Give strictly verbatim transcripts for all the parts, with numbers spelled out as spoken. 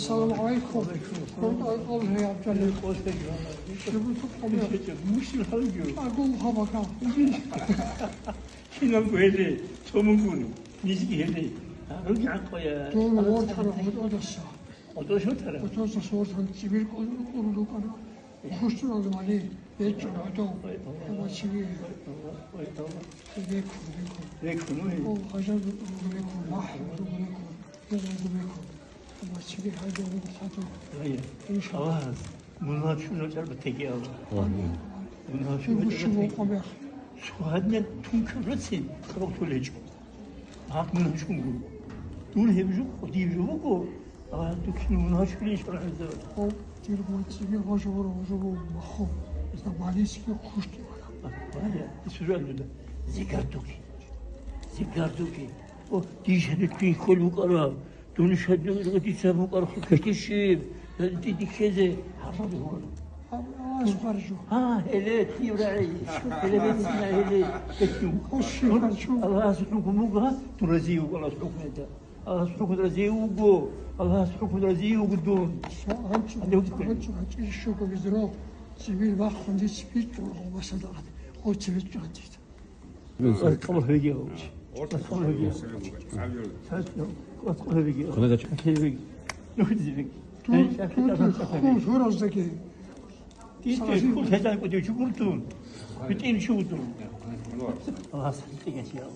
Салам алейкум. Куртал къол гьей, абчале. Къол гьей. Шибу сукъ къабия. Мушлил халгиу. Агул хабака. Киналго гьеле, цо мугун, низги гьеле. А, руги гӀакъуя. Дун вортара, вортараса. Вортараса? Вортараса сортан цибир къуру-, къуру рукӀана. Хущтурал вали, бечӀо гӀодов. Ой, Аллагь. Амма чиги. Ой, Аллагь. Ой, Аллагь. Бекун, бекун. Бекун, ой. О, гъажал рукӀун, бекун, махӀ рукӀун, бекун. Гъажал рукӀун, бекун. Амма чиги гьайда рукӀун хатун. Ай, иншаллагь. Аллагьас мунагьал чуна чӀарбатеги, Аллагь. Амин. Мунагьал чуна чӀарбатеги. Сугьадниял тункаб рацин, рахъулечӀо. Гьаб мун гьачун гуро. Дун гьеб жо, диб жо буго, а, дуккин мун гьачулин шаргӀазда. О, дир гурцӀиги гъожо гъожо махо. Эсда балиски хушти бара. А, валя, исуран дуда. Зигардуги. Зигардуги. О, дижаде туй хол букӀара. Дун шадуги дица букӀар хутӀишиб. Дидихезе гьараб гьур. Аллагьас хъваржу. Гьа, гьеле, кив рагӀи, гьеле бецина, гьеле бецин. Хуши хъваржу. Аллагьас хӀукму буго, гьа, дун разиюв Аллагьас хӀукмеда. Аллагьас хӀукму разиюв вуго, Аллагьас хӀукму разиюв вуго дун. Гьанчу, гьанчу, гьанчу, гьанчу, щуго бизро, цивил вахун дис бичӀчӀун, Аллагьас хъваржу. Хъваржу бичӀчӀун дис. Аллагьас хъваржу. Аллагьас хъваржу. Аллагьас хъваржу. Кунадач. Ту, ту, ту, ху, хураздаги. Дите, кул хӀезан кӀудив чи гуртун? БитӀил чи вутун? Аллагьас хӀинкъи гьечӀев.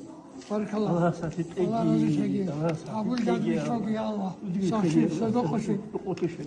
Баркалла. Аллагьас хӀинкъи. Аллагь разилъаги. Аллагьас хӀинкъи. Абу жан вишоги, я Аллагь. Удуги сахи, ккеги, садокъа ши. Дукъуту ши.